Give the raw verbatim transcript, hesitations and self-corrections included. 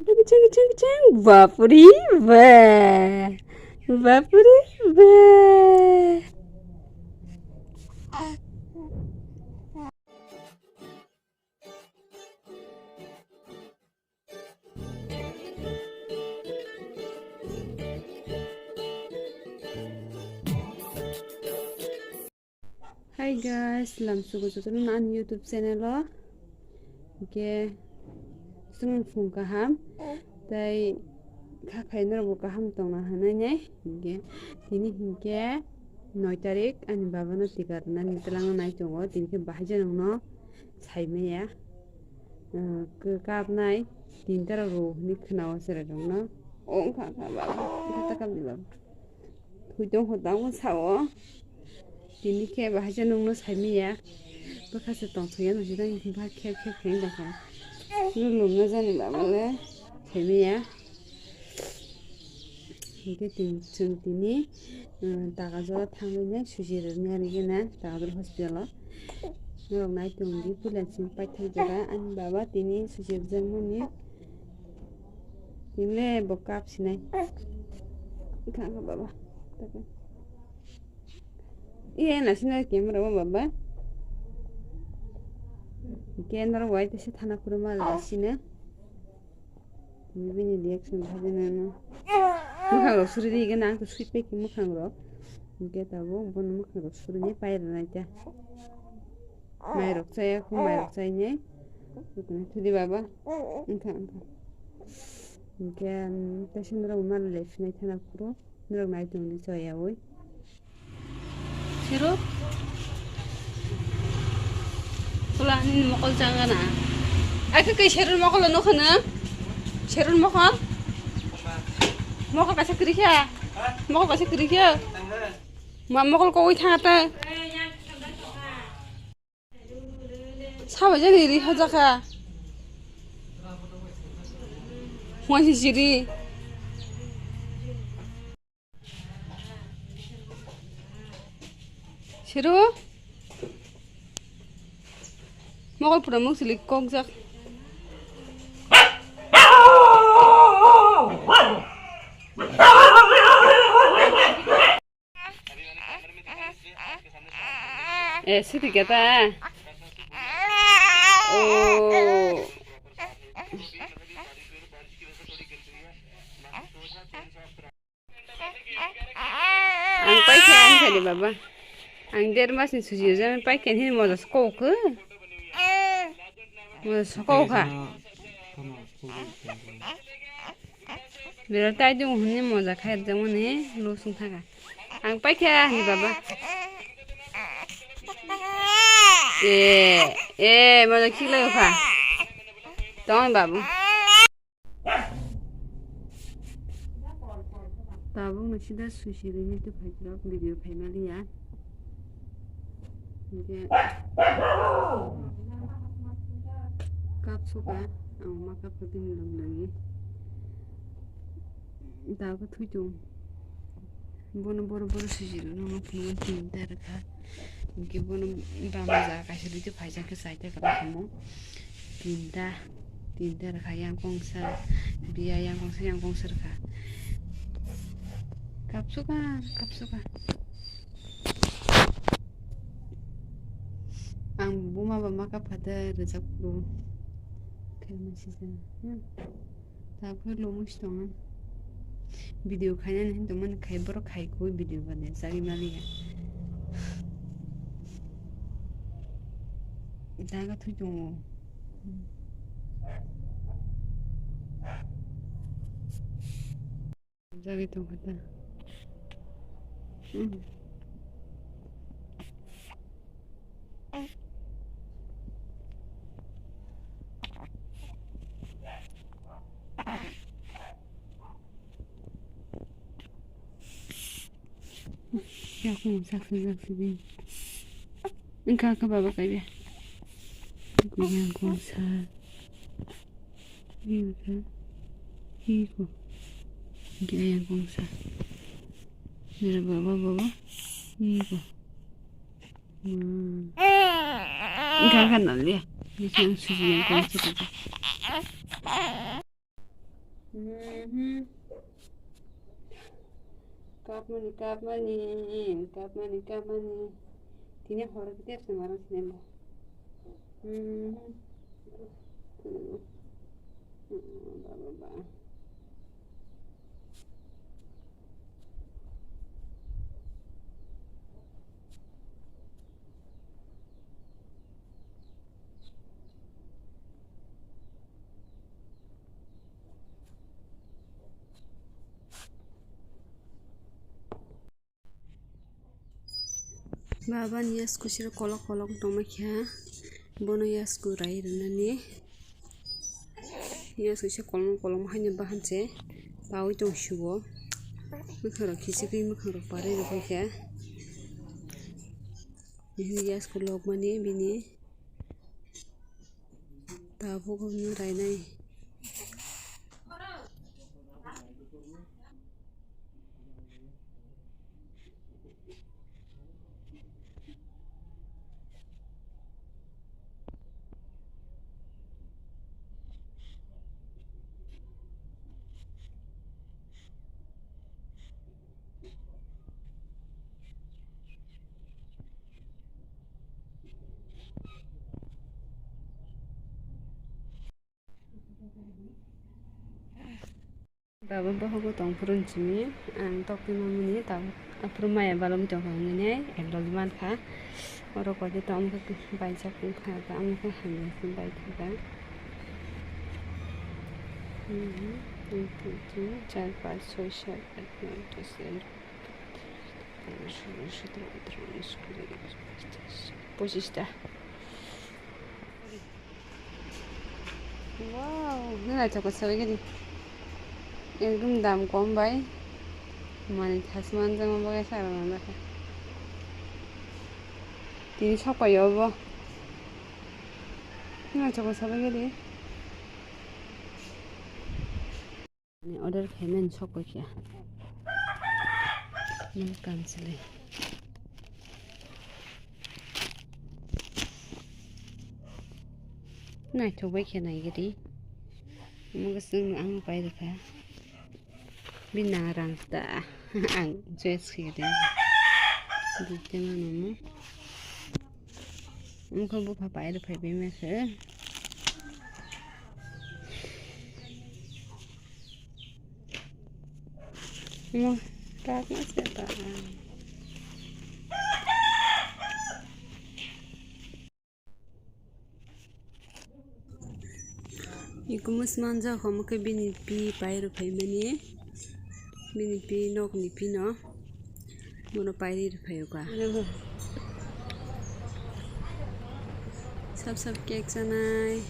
Kiching, kiching, kiching. Bapuri ba. Bapuri ba. Hi guys, lamsugo jotono ani YouTube channel o. Hingke chwng phung kaham tei kha khainai rokbo kaham tongna hinwi nai. Hingke tini hingke noi tarik ani babano tika rwnani twlangna nai tongo. Tini khe bahai jani wngno saimaya. Kwkapnai tinta rok rw hinwi khwnao chwrairokno. O wngkha, wngkha baba, wngkha ta kapni baba. Thwi tong kho tabuk sao. Tini khe bahai se nwngno saimaya. Bwkha se tongthokya nw sida wngkha khep khep khe wngkha. Nwng lumna jani baba le saimaya. Hingke tin, chwng tini, um, Takajora thangwi nai suji rwna rwgena Takajora hospital o. Norok nai tongdi puila chini paithak jora ani baba tini suji rwjakmani. Tini le bo cup sinai. Wngkha wngkha baba. Iye nasinai camera o baba. Hingke norok bai tesa thana phuru ma lasina. Bini reaction bhajinano. Mwkhang rok suri di gana ang to sweet pai ki mwkhang rok. Hingke tabuk bono mwkhang rok suri ni pai rwnai ta. Mai rok chaya khu mai rok chai ni. Thudi baba. Wngkha wngkha. Hingke, um, tesa norok ma le sinai thana phuru. Norok nai tongdi choyaui. Seru? Pula nini mokol changana. Ai khe kai Serun mokol no khana? Serun mokol? Mokol kaisa kwrwi kha? Mokol kaisa kwrwi kha? Ma mokol kogwi thanga ta? Sabo jani ri hajakha. Huaisi siri. Siru. Mokol pura muk silik kokjak. Eh, siti kata. Oh. Ang paikha ang khani baba. Ang der mas ni suji jan paikha hin moja soko khe. Moja soko kha. Bera tai dung hwnwi moja khai rwjakmani lo sung thaka. Ang paikha ni baba. E, e, moja khiklai kha. Tong babu. Tabuk no sida susi rini tu phai khlok video phai maliya. Hingke kap suka ang ma kap khe bini log lagi. Tabuk thui tung. Bono boro boro susi rok no phunukgo tinta rwkha. Hingke bono bama jaga kaisa duitu phaijak khe chaita kwbang khamu. Tinta, tinta rwkha yang kongsa, biya yang kongsa, yang kongsa rwkha. Kapsuka, kapsuka. Ang buma ba ma kapha da rwjak bo. Khe ma sijak. Hmm. Tabuk lomo si tongo. Video khainani hin tongmani khai borok khai koi video bade chari maliya. Daga thui tongo. Jagwi tongkha ta. Hmm. Yakung saksa saksa di. Engka ka baba kaya. Yakung sa. Iko. Iko. Gaya kongsa. Mira baba baba. Iko. Hmm. Gaga nalia. Bisa suji yang kongsa tadi. Mhm. Kapmani, kapmani, kapmani, kapmani. Tini horo kitir se maro sini bo. Mhm. Ba, ba, ba. Baba ni yasku siro kolok kolok tongma kha, bono yasku rai rwnani. Yasku se kolom kolom haino bahan se paui tong sugo. Mwkhang rok khichi khe mwkhang rok parwi rw kha. Bini yasku lokmani bini tabuk no rainai. Baba bohogo tongphuru simi ang tokti mamani tabuk aphuru maya balogwi tongkha hwnwi ekdol mankha. Oro koide tong baijak wngkha, tamo khe hamya khe baithangkha. Char, panch, choi, sat, aat, noi, dos, egaro, pondro, solo, sotro, atro, unis, kuri, ekus, bais, teis, pochista. Wow, nang naithok khe sabai gedi. Ekdom dam kom bai. Mani thas manjakma bagwi sa rwna nangkha. Tini sokpai obo. Nang naithok khe sabai gedi. Ani order khaimani sokpai kha. Nang kanchwlwi. Naithok bai khe naigidi. Omo khe chwng ang pai rwkha. Bini nang rang ta. Ang choice khaigidi. Dui te mano mo. Omo khe bupha pai rw phai bai ma khe. Mo, tak ma se ta. Ikumus manjak, omo khe bini pi pai rw phaimani, bini pi nokni pi no. Bono pairi rwphai o ka. Sab sab cake chanai.